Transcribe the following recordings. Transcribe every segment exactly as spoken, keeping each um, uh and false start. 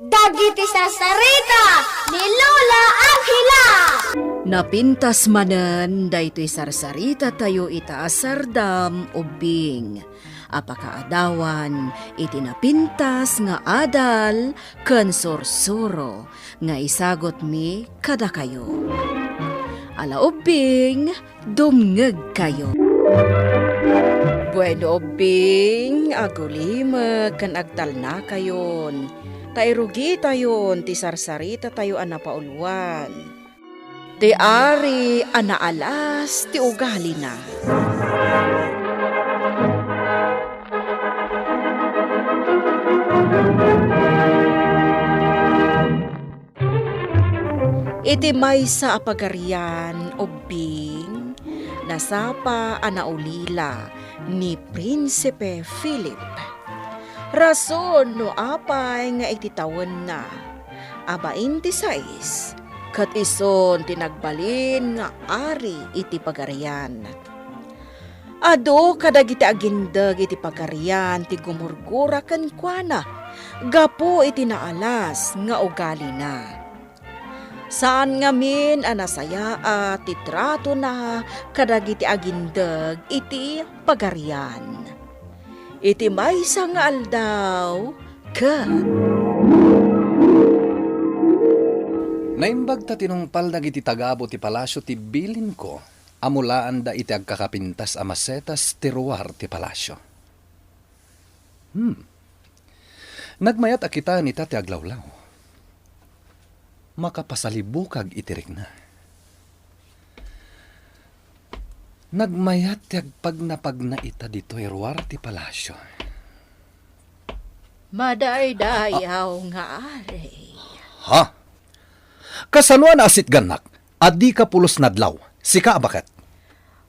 Dagiti sarsarita ni Lola Angela. Napintas manen daytoy sarsarita tayo ita a sardam ubbing a pakaadawan iti napintas nga adal ken sursuro nga isagutmi kadakayo. Ala ubbing, dumngegkayo. Bueno, ubbing, agulimek ken agtalnakayon, ta irugitayon ti sarsarita tayo a napauluan. Ti ari a naalas ti ugalina. Iti maysa a pagarian, ubbing, nasapa a naulila ni Prinsipe Philip. Rason no apay nga iti tawenna a bainte sais, ket isun ti nagbalin nga ari iti pagarian. Adu kadagiti agindeg iti pagarian ti gumurgura kenkuana gapu iti naalas nga ugalina. Saan ngamin a nasayaat ti tratona kadagiti agindeg iti pagarian. Iti maysa nga aldaw, ket naimbag ta tinungpal dagiti tagabu ti palasio ti bilinko. Amulaanda iti agkakapintas a masetas ti ruar ti palasio. Hmm. Nagmayat a kitaen ita ti aglawlaw. Makapasalibukag iti rikna. Nagmayat ti agpagnapagna ita ditoy ruar ti palasio. Madaydayaw nga ari. Ha? Kasano a naasitgannak? Adika pulos nadlaw. Sika a baket.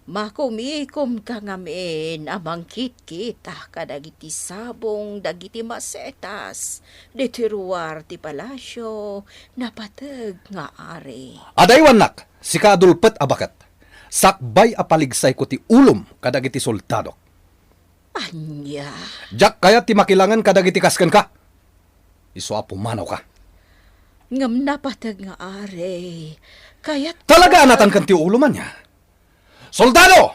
Makumikomka ngamin a mangkitkita kadagiti sabong dagiti masetas ditoy ruar ti palasio, napateg nga ari. Adaywannak, sika a dulpet a baket. Sakbay a paligsayko ti ulom kadagiti soldadok. Ania? Diak kayat ti makilangen kadagiti kas kenka. Isu a pumanawka. Ngem napateg nga ari, kayat. Talaga a natanken ti ulom ania? Soldado!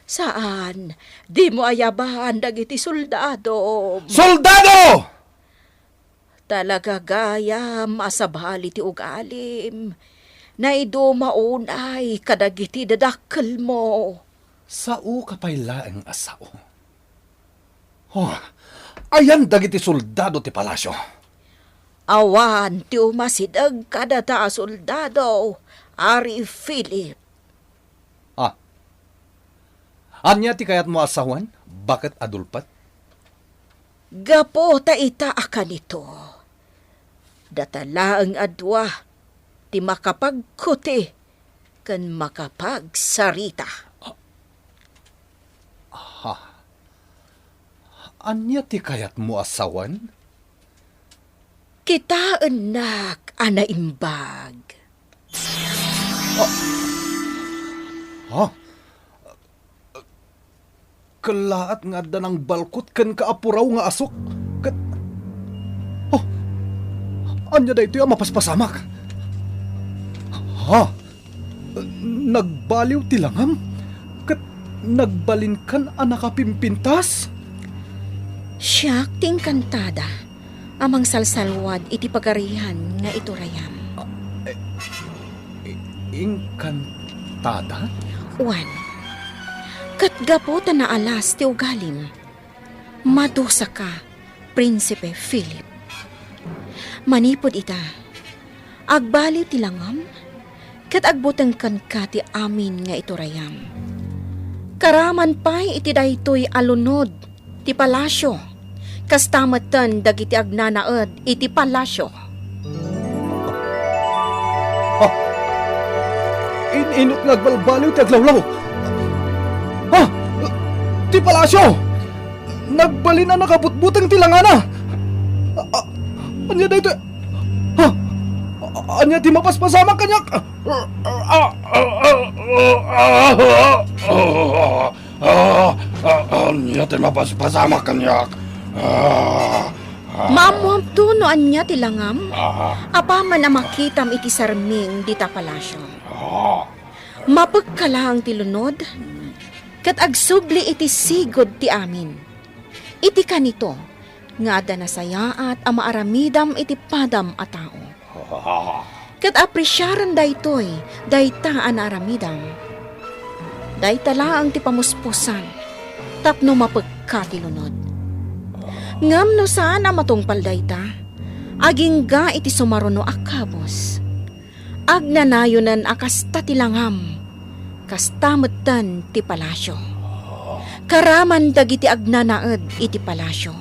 Saan, dimo ayaban dagiti soldado. Soldado! Talaga gayam a sabali ti ugalim. Naiduma unay kadagiti dadakkelmo. Saoka pay laeng a sao. Oh, ayan dagiti soldado ti palasio. Awan ti umasideg kadata a soldado, Ari Philip. Ah. Ania ti kayatmo a sawen, baket a dulpet? Gapu ta ita a kanito, data laeng a dua ti makapagkuti ken makapagsarita. Ha? Ania ti kayatmo a sawen? Kitaennak a naimbag. Ah. Ha? Kellaat nga adda nangbalkot kenka a puraw nga asuk. Ket, oh, ania daytoy a mapaspasamak? Ha? Nagbaliw ti langam? Ket nagbalinkan a nakapimpintas? Siak ti engkantada a mangsalsalwad iti pagarian nga iturayam. Ah, eh, i-, engkantada? Wen, ket gapu ta naalas ti ugalim, madusaka, Prinsipe Philip. Manipud ita, agbaliw ti langam, ket agbuteng kenka ti amin nga iturayam. Karaman pay iti daytoy a lunod ti palasio, kasta metten dagiti agnanaed iti palasio. Ah! In-inut nga agbalbaliw ti aglawlaw! Ah! Ti palasio! Nagbalin a nakabutbuteng ti langana! Ah, ah, ania daytoy? Ah! Ania ti mapaspasamak kaniak? Ah, ah, ania ti mapaspasamak kaniak? Ah, Maammoamto no ania ti langam? Ah. Apaman a makitam iti sarming dita palasio. Ah. Mapekka laeng ti lunod, ket agsubli iti sigud ti amin. Iti kanito, nga adda nasayaat a maaramidam iti padam a tao. Ket apresiaren daytoy, dayta a naaramidam. Dayta laeng ti pamuspusan tapno mapekka ti lunod. Ngem no saan a matungpal dayta, agingga iti sumaruno a kabus. Agnanayonen a kasta ti langam, kasta metten ti palasio. Karaman dagiti agnanaed iti palasio.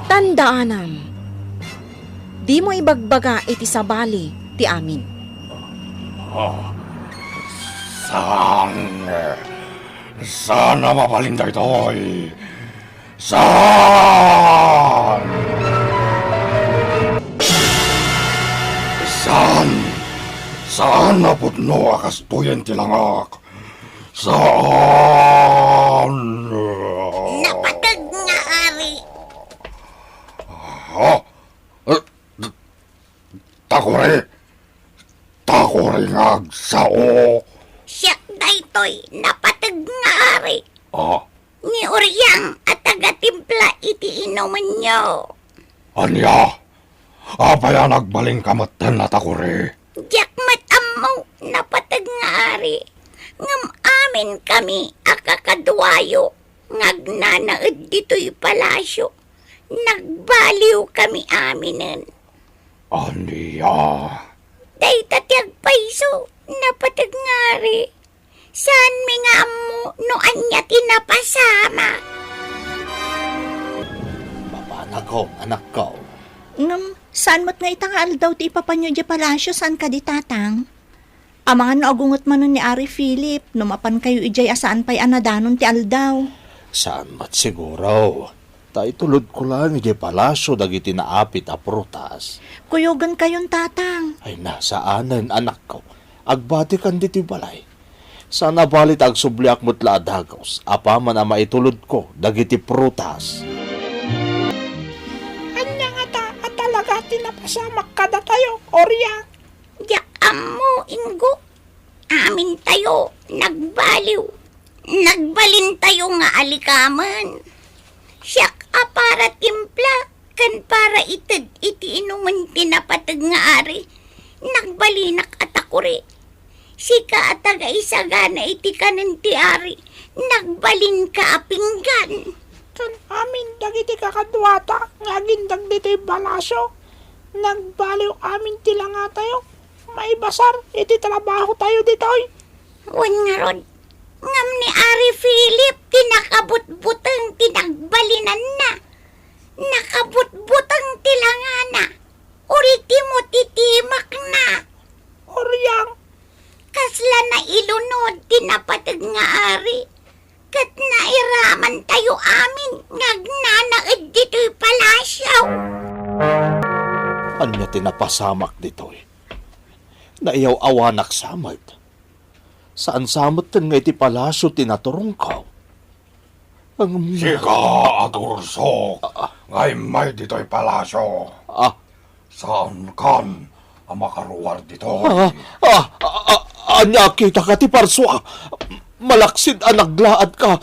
Tandaanam, dimo ibagbaga iti sabali ti amin. Ah, saan? Saan a mabalin daytoy? Saan? Saan? Saan a pudno a kastoyen ti langak? Saan? Napateg nga ari. Ha? Eh, t-, takuri? Takuri nga agsao? Siak daytoy napateg nga ari. Ah? Ni Uriang a taga-timpla iti inumenyo. Ania? Apay a nagbalinka metten a takuri? Diak met ammo, napateg nga ari, ngem aminkami a kakaduayo nga agnanaed ditoy palasio, nagbaliwkami aminen. Ania? Dayta ti agpayso, napateg nga ari. Saanmi nga ammo no ania ti napasamak. Mapanag, anakko. Ngem, saan met nga ita nga aldaw ti ipapanyo idiay palasio, saan kadi, Tatang? Amangan no agunget manen ni Ari Philip no mapankayo idiay a saan pay a nadanon ti aldaw. Saan met siguro. Ta itulodko laeng idiay palasio dagiti naapit a prutas. Kuyogenkayon, Tatang. Ay, saanen, anakko. Agbatikan ditoy balay. Saan a bali ta agsubliak met la a dagus, apaman a maitulodko dagiti prutas. Ania ngata a talaga ti napasamak kadatayo, Oriang? Diak ammo, Inggok. Amintayo nagbaliw. Nagbalintayo nga alikamen. Siak a para timpla ken para ited iti inumen ti napateg nga ari, nagbalinak a takuri. Sika a tagaisagana iti kanen ti ari, nagbalinka a pinggan. Ken amin dagiti kakaduata nga agindeg ditoy palasio, nagbaliw amin ti langatayo. Maibasar iti trabahotayo ditoy. Wen ngarud, ngem ni Ari Philip ti nakabutbuteng ti nagbalinanna. Nakabutbuteng ti langana. Ultimo ti timakna. Oriang. Kasla nailunod ti napateg nga ari. Ket nairamantayo amin nga agnanaed ditoy palasio. Ania ti napasamak ditoy? Naiyaw-awanak sa met. Saan sa metten nga iti palasio ti naturongko. Ang Sika a tursok Ah, ah. nga immay ditoy palasio. Ah. Saankan a makaruar ditoy. Ah, ah, ah, ah, ania, kitaka ti parsua? Malaksid a naglaadka.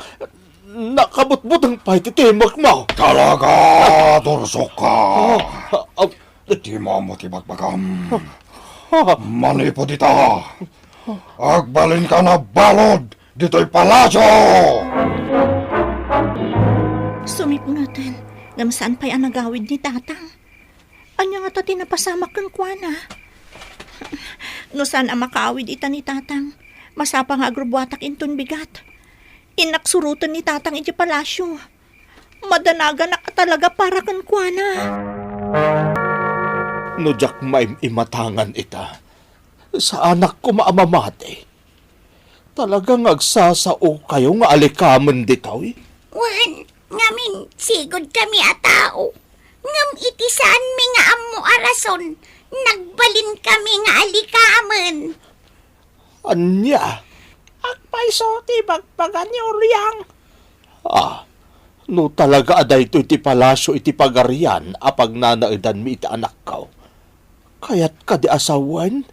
Nakabutbuteng pay ti timekmo. Talaga, tursok ka. Ah, ah, ah. Dimo ammo ti bagbagam. Ah. Manipud ita, agbalinka a balud ditoy palasio! Sumipngeten, ngem saan pay a nagawid ni Tatang. Ania ngata ti napasamak kenkuana? No saan a makaawid ita ni Tatang, masapa nga agrubbuatak inton bigat. Innak suroten ni Tatang idiay palasio. Madanaganak a talaga para kenkuana. No diak maim-imatangan ita, saanak koma a mamati. Talaga nga agsasaokayo nga alikamen ditoy? Wen, ngamin, sigudkami a tao. Ngem iti saanmi nga ammo a rason, nagbalinkami nga alikamen. Ania? Agpayso ti ibagbaga ni Uriang. Ah, No talaga a daytoy ti palasio iti Pagarian a pagnanaedanmi iti anakko, kayat kadi a sawen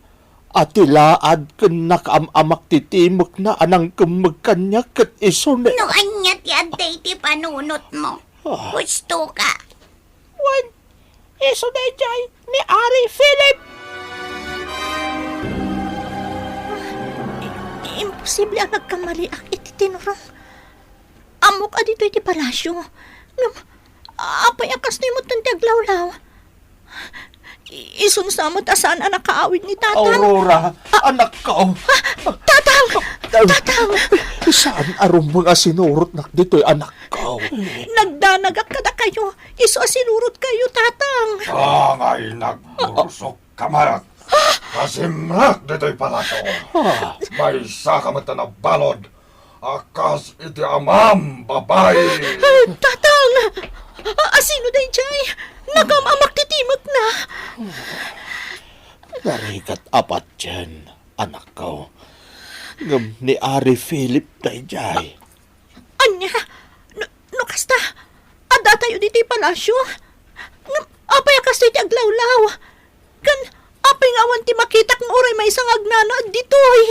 a ti laad ken nakaam-amak ti timekna a nangkemmeg kaniak ket isu ni— No ania ti adda iti panunotmo? Ah. Husto ka. Wen, isu daydiay ni Ari Philip! I-, imposible a nagkamaliak iti tinurong. Ammok a ditoy ti palasio. Ngem, apay a kastoy met ti aglawlaw? I-, isunsa met a saan a nakaawid ni Tatang. Aurora, anakko. Ah, Tatang! Tatang! Saan a rumbeng a sinurotnak ditoy, anakko? Nagdanagak kadakayo. Isu a sinurotkayo, Tatang. Sangay nagbursok ka met. Kasimrak ditoy palasio. Ah. Maysa ka met a nabalud a kas iti amam, babai. Tatang! A-, asino daydiay? Nakaam-amak ti timekna. Narigat a patien, anakko. Ngem ni Ari Philip daydiay. Ania? No, no kasta, addatayo ditoy palasio? Ngem apay a kastoy ti aglawlaw? Ken apay nga awan ti makitak nga uray maysa nga agnanaed ditoy?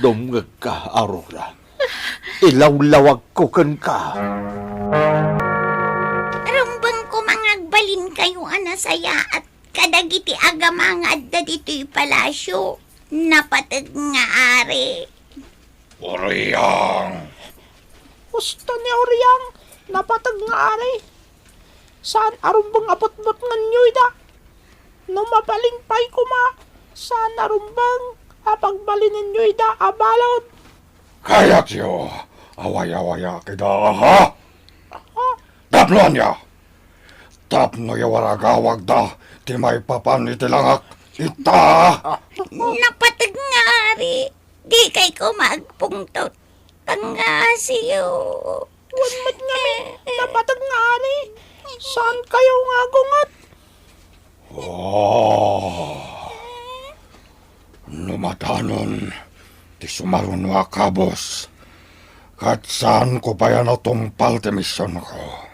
Dumngegka, Aurora. Ilawlawagko kenka. Rumbeng koma nga agbalinkayo a nasayaat kadagiti agama nga adda ditoy palasio. Napateg nga ari. Uriang! Husto ni Uriang, napateg nga ari. Saan a rumbeng a butbutngenyo ida. No mabalin pay koma, saan a rumbeng a pagbalinenyo ida a balud. Kayatyo a wayawayaak ida, ha? Ha? Tapno ania? Tapno iwaragawagda ti maipapan iti langak ita. Napateg nga ari, dikay koma agpungtot. Pangngasiyo. Wen met ngamin, napateg nga ari, saankayo nga agunget. Oh. No madanon ti sumaruno a kabus, ket saanko pay a natungpal ti misionko.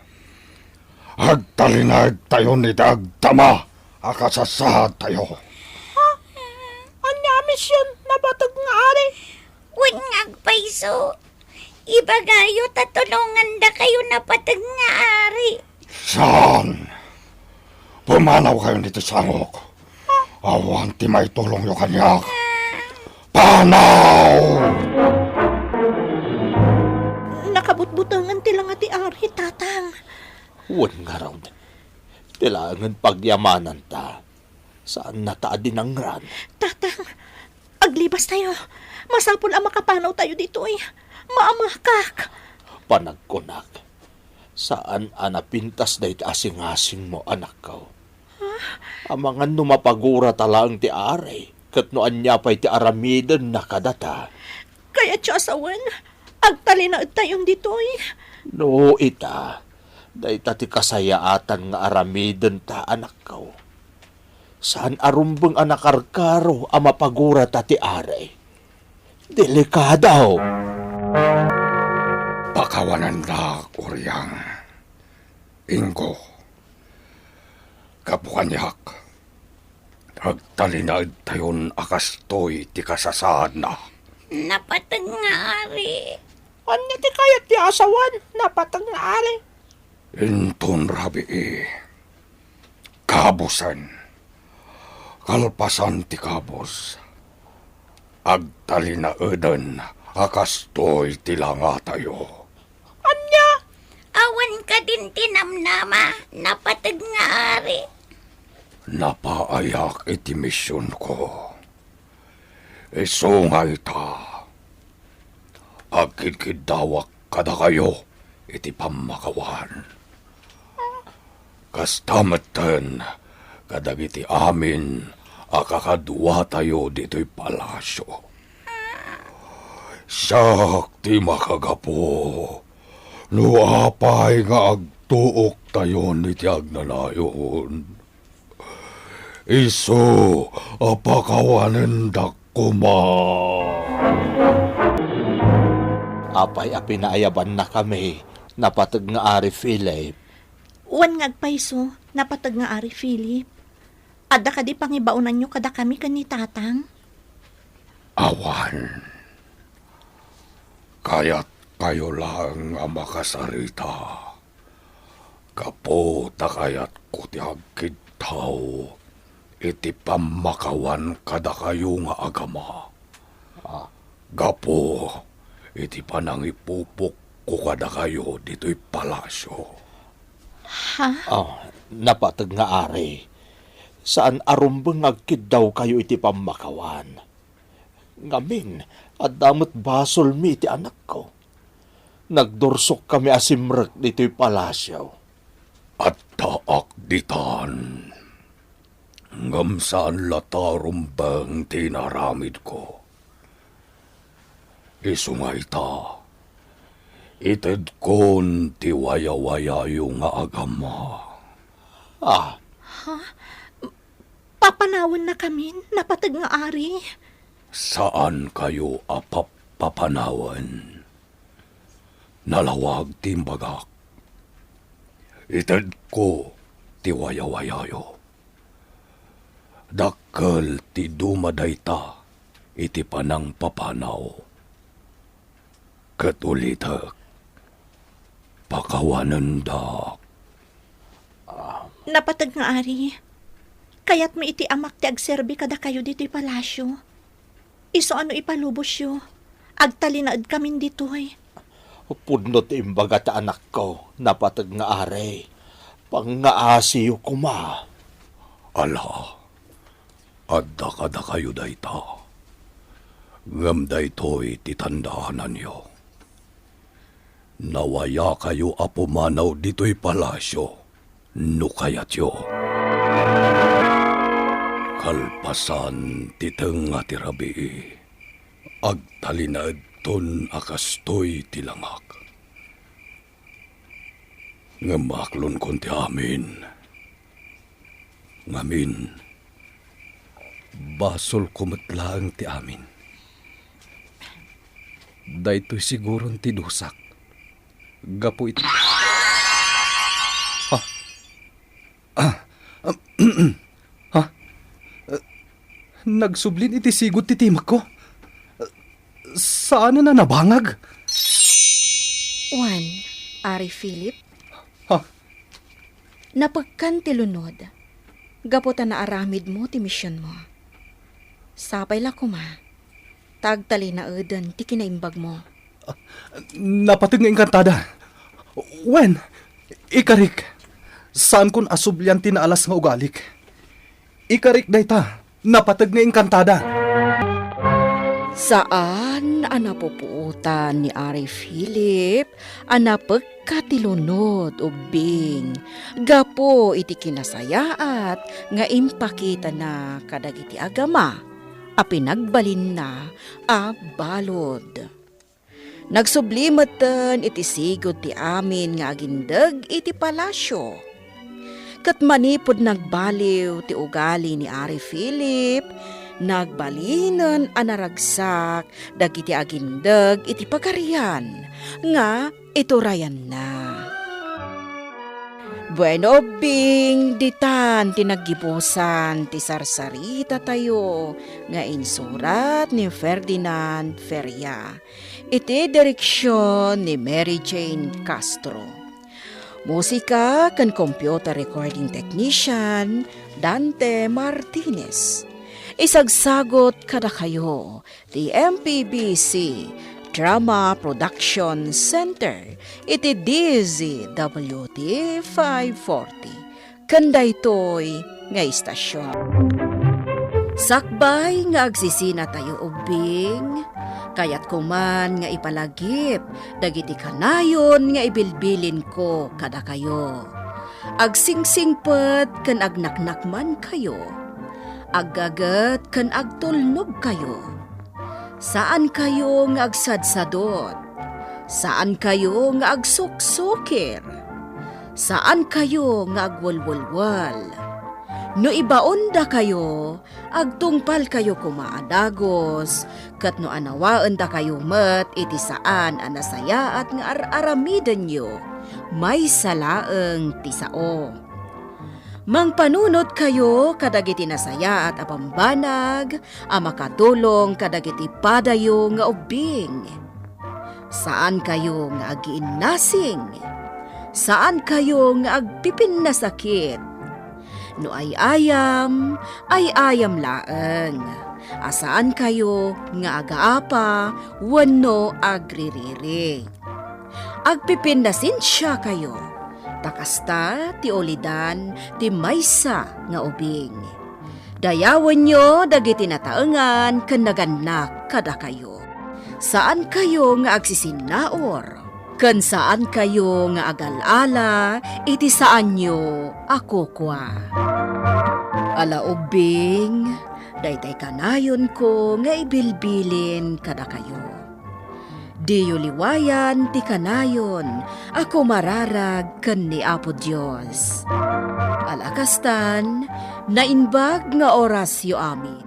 Agtalinaedtayon iti agdama a kasasaadtayo. Ha? Ania a mision, napateg nga ari? Wen nga agpayso, ibagayo ta tulongandakayo, napateg nga ari. Saan? Pumanawkayon iti sangok. Awan ti maitulongyo kaniak. Panaw! Nakabutbutengen ti langa ti ari, Tatang. Wen ngarud, ti laengen pagyamananta, saannata a dinangran. Tatang, aglibastayo. Masapul a makapanawtayo ditoy. Maamakak. Panagkunak, saan a napintas dayta asingasingmo, anakko. Amangan no mapagurata laeng ti ari, ket no ania pay ti aramidenna kadata. Kayatyo a sawen, agtalinaedtayon ditoy. No ita, dayta ti kasayaatan nga aramidenta, anakko. Saan a rumbeng a nakarkaro a mapagurata ti ari. Delikado! Pakawanannak, Uriang. Ingo, gapu kaniak, agtalinaedtayon a kastoy ti kasasaadna. Napateg nga ari. Ania ti kayat ti asawan? Napateg nga ari. Inton rabii, kabusen. Kalpasan ti kabus, agtalinaeden a kastoy ti langatayo. Ania? Awan kadin ti namnama, napateg nga ari. Napaayak iti misionko. Isu nga ita, agkidkiddawak kadakayo iti pammakawan. Kasta metten kadagiti amin a kakaduatayo ditoy palasio. Siak ti makagapu no apay nga agtuoktayon iti agnanayon. Isu a pakawanendak koma. Apay a pinaayabannakami, Napateg nga Ari Philip. Wen nga agpayso, napateg nga Ari Philip. Adda kadi pangibaonanyo kadakami ken ni Tatang? Awan. Kayatkayo laeng a makasarita. Gapu ta kayatko ti agkiddaw iti pammakawan kadakayo nga agama. Ah. Gapu iti panangipupokko kadakayo ditoy palasio. Ha? Ah, napateg nga ari, saan a rumbeng nga agkiddawkayo iti pammakawan. Ngamin, adda met basolmi iti anakko. Nagdursok kami a simrek ditoy palasio. Addaak ditan. Ngem saan latta a rumbeng ti inaramidko. Isu nga ita, itedkon ti wayawayayo nga agama. Ah. Ha? Papanawennakamin, napateg nga ari? Saankayo a pap-, papanawen. Nalawag ti imbagak. Itedko ti wayawayayo. Dakkel ti duma dayta iti panangpapanaw. Ket ulitek, pakawanendak. Napateg nga ari, kayatmi iti amak ti agserbi kadakayo ditoy palasio. Isu a no ipalubosyo, agtalinaedkamin ditoy. Pudno ti imbaga ti anakko, napateg nga ari. Pangngaasiyo koma. Ala, adda kadakayo dayta. Ngem daytoy ti tandaananyo. Nawayakayo a pumanaw ditoy palasio no kayatyo. Kalpasan ti tengnga ti rabii, agtalinaedton a kastoy ti langak. Ngem maaklonkon ti amin. Ngamin, basolko met laeng ti amin. Daytoy siguron ti dusak. Gapu iti... Ha? Ah, ha? Eh, nagsublin iti sigud ti timekko. Eh, saanen a nabangag. Wen, Ari Philip? Ha? Napekkan ti lunod. Gapu ta naaramidmo ti misionmo. Sapay la koma, ta agtalinaeden ti kinaimbagmo. Ah, napateg nga inkantada. Wen, ikarik. Saankon a sublian ti naalas nga ugalik. Ikarik dayta, napateg nga inkantada. Saan a napupuotan ni Ari Philip a napekka ti lunod ubbing gapu iti kinasayaat nga impakitana kadagiti agama a pinagbalinna a balud. Nagsubli metten iti sigud ti amin nga agindeg iti palasio. Ket manipud nagbaliw ti ugali ni Ari Philip, nagbalinen a naragsak dagiti agindeg iti pagarian nga iturayanna. Bueno, Bing, ditan ti naggibusan ti sarsaritatayo nga insurat ni Ferdinand Feria. Iti direksion ni Mary Jane Castro. Musika ken computer recording technician, Dante Martinez. Isagsagot kadakayo ti M P B C Drama Production Center iti D Z W T five forty. Ken daytoy nga istasion. Sakbay nga agsisinatayo ubbing, kayatko man nga ipalagip dagiti kanayon nga ibilbilinko kadakayo. Agsingsingpet ken agnaknakmankayo. Aggaget ken agtulnogkayo. Saankayo nga agsadsadot. Saankayo nga agsuksukir. Saankayo nga agwelwelwel. No ibaondakayo, agtungpalkayo koma a dagus, ket no anawaendakayo met iti saan a nasayaat nga ar-aramidenyo, maysa laeng ti sao. Mangpanunotkayo kadagiti nasayaat a bambanag a makatulong kadagiti padayo nga ubbing. Saankayo nga agiinnasing. Saankayo nga agpipinnasakit. No ay-ayam, ay-ayam laeng. A saankayo nga agaapa wenno agririri. Agpipinnasensiakayo, ta kasta ti ulidan ti maysa nga ubing. Dayawenyo dagiti nataengan ken nagannak kadakayo. Saankayo nga agsisinnaur, ken saankayo nga agal-ala iti saanyo a kukua. Ala ubbing, daytay kanayonko nga ibilbilin kadakayo. Diyo liwayan ti kanayon a kumararag ken ni Apo Dios. Ala kastan, naimbag nga orasyo amin.